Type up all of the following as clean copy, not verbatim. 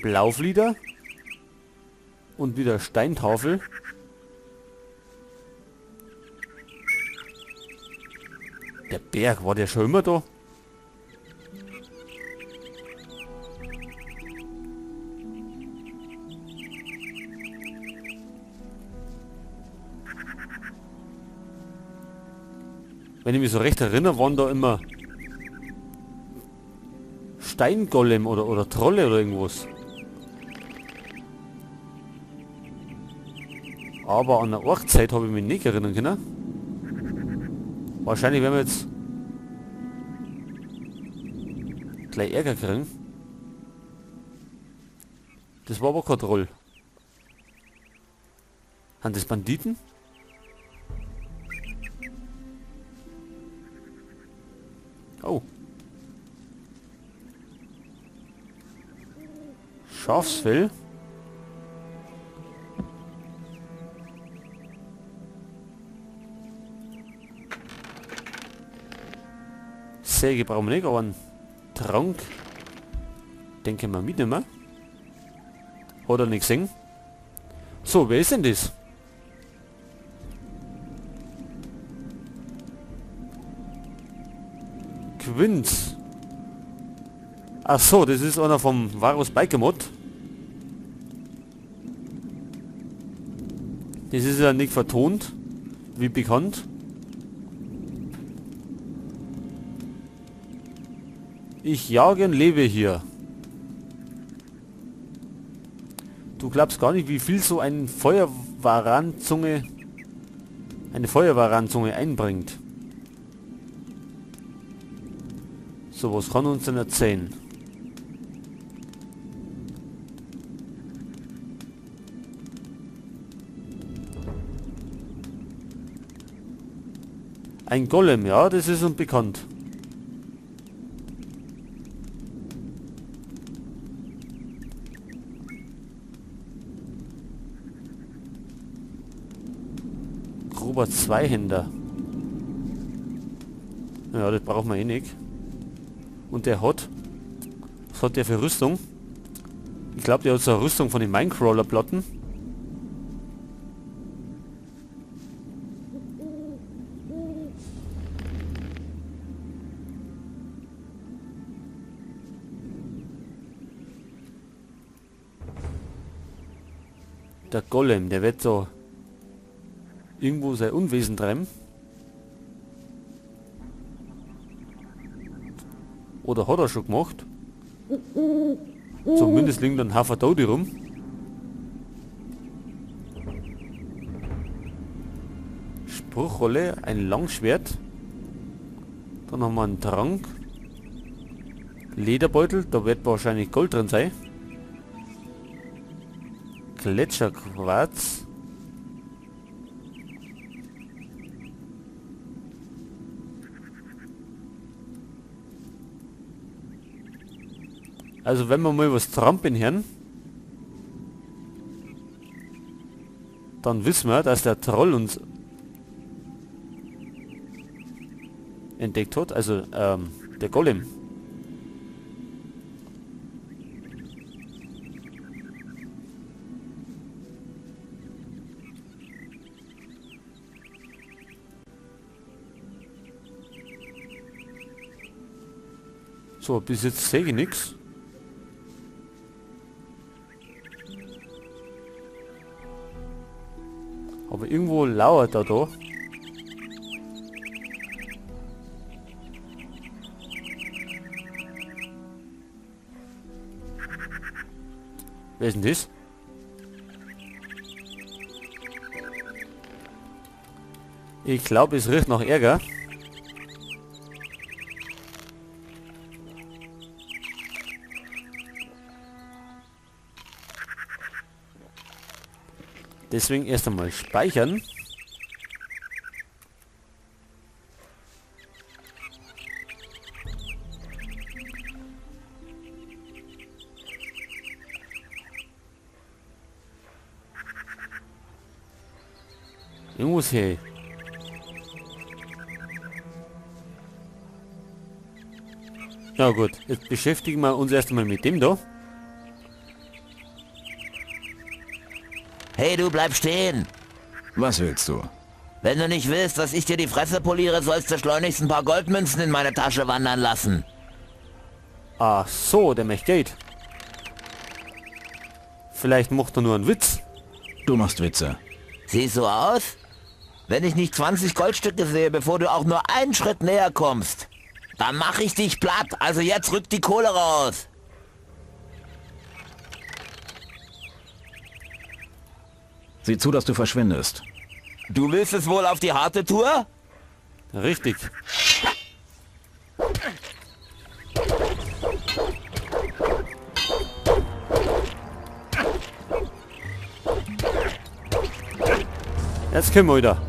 Blauflieder. Und wieder Steintafel. Der Berg, war der schon immer da? Wenn ich mich so recht erinnere, waren da immer Steingolem oder Trolle oder irgendwas. Aber an der Orkzeit habe ich mich nicht erinnern können. Wahrscheinlich werden wir jetzt gleich Ärger kriegen. Das war aber kein Troll. Sind das Banditen? Oh. Schafsfell. Säge brauchen wir nicht, aber einen Trank denke ich mal mitnehmen. Hat er nicht gesehen. So, wer ist denn das? Quinz. Ach so, das ist einer vom Varus Biker Mod. Das ist ja nicht vertont, wie bekannt. Ich jage und lebe hier. Du glaubst gar nicht, wie viel so ein Feuerwaranzunge, eine Feuerwaranzunge einbringt. So, was kann uns denn erzählen? Ein Golem, ja, das ist uns bekannt. Grober Zweihänder. Ja, das brauchen wir eh nicht. Und der hat... Was hat der für Rüstung? Ich glaub, der hat so eine Rüstung von den Minecrawler-Platten. Der Golem, der wird so irgendwo sein Unwesen treiben. Oder hat er schon gemacht. Zumindest liegen dann Haufen Tote rum. Spruchrolle, ein Langschwert. Dann haben wir einen Trank. Lederbeutel, da wird wahrscheinlich Gold drin sein. Gletscherquarz. Also wenn wir mal was trampen hören, dann wissen wir, dass der Troll uns entdeckt hat, also der Golem. So, bis jetzt sehe ich nix. Aber irgendwo lauert er da. Wer ist denn das? Ich glaube, es riecht nach Ärger. Deswegen erst einmal speichern. Irgendwo hier. Na gut, jetzt beschäftigen wir uns erst einmal mit dem da. Hey, du, bleib stehen. Was willst du? Wenn du nicht willst, dass ich dir die Fresse poliere, sollst du schleunigst ein paar Goldmünzen in meine Tasche wandern lassen. Ach so, der möchte Geld. Vielleicht macht er nur einen Witz. Du machst Witze. Siehst so aus? Wenn ich nicht 20 Goldstücke sehe, bevor du auch nur einen Schritt näher kommst, dann mach ich dich platt. Also jetzt rück die Kohle raus. Sieh zu, dass du verschwindest. Du willst es wohl auf die harte Tour? Richtig. Jetzt können wir wieder.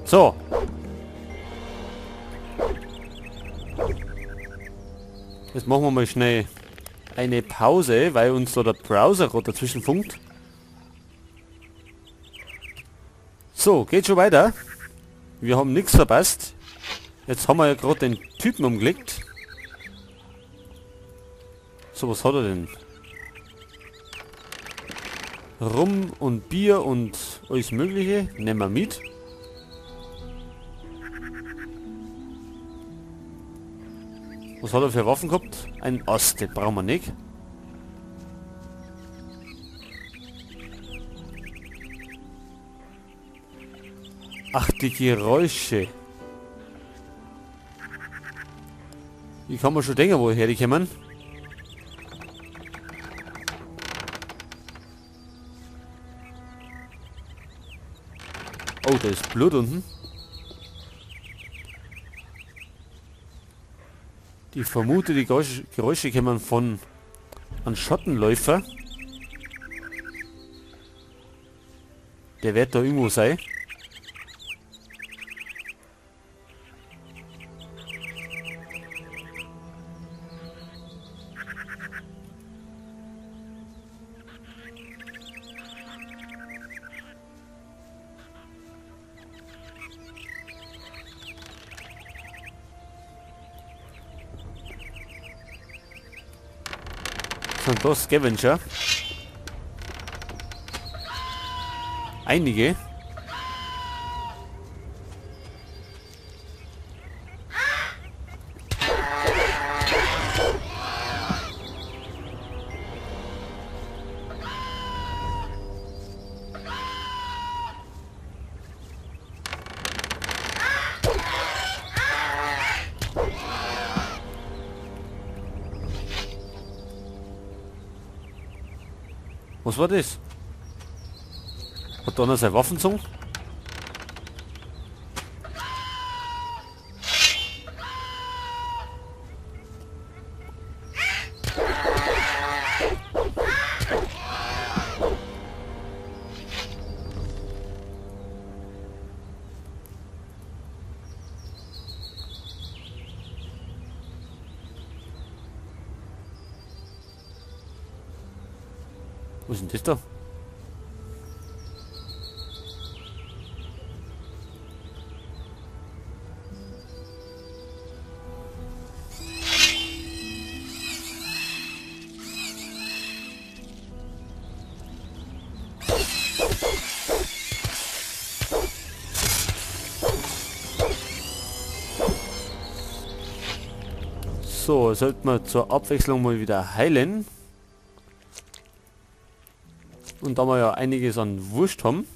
So. Jetzt machen wir mal schnell eine Pause, weil uns da der Browser gerade dazwischen funkt. So, geht schon weiter. Wir haben nichts verpasst. Jetzt haben wir ja gerade den Typen umgelegt. So, was hat er denn? Rum und Bier und alles Mögliche. Nehmen wir mit. Was hat er für Waffen gehabt? Ein Ast, den brauchen wir nicht. Ach, die Geräusche. Ich kann mir schon denken, woher die kommen. Oh, da ist Blut unten. Ich vermute, die Geräusche kommen von einem Schottenläufer. Der wird da irgendwo sein. Sind da Scavenger? Einige. Was war das? Hat da einer seine Waffen gezogen? Was ist denn das da? So, sollten wir zur Abwechslung mal wieder heilen. Und da wir ja einiges an Wurst haben,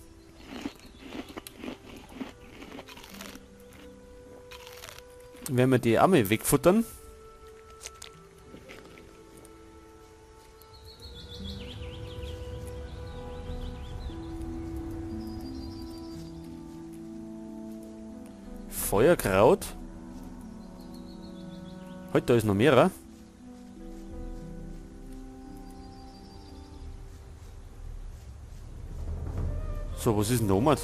werden wir die Arme wegfuttern. Feuerkraut. Heute, da ist noch mehrer. So, was ist denn da oben?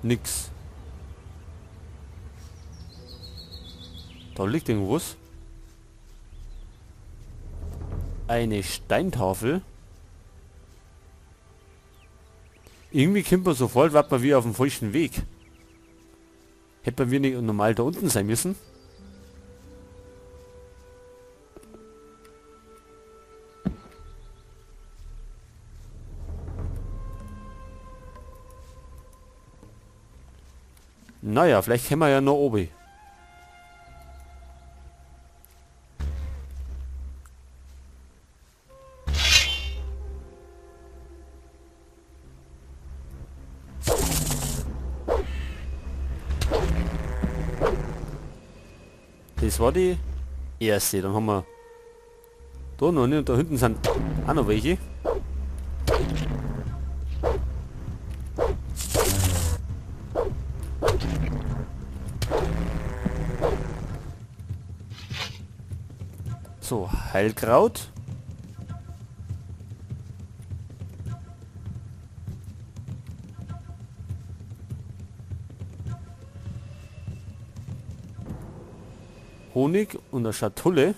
Nix. Da liegt irgendwas. Eine Steintafel. Irgendwie kommt man so vor, als wäre man wie auf dem falschen Weg. Hätten wir nicht normal da unten sein müssen? Naja, vielleicht können wir ja noch oben. Das war die erste. Dann haben wir da noch nicht und da hinten sind auch noch welche. So, Heilkraut. Honig und eine Schatulle.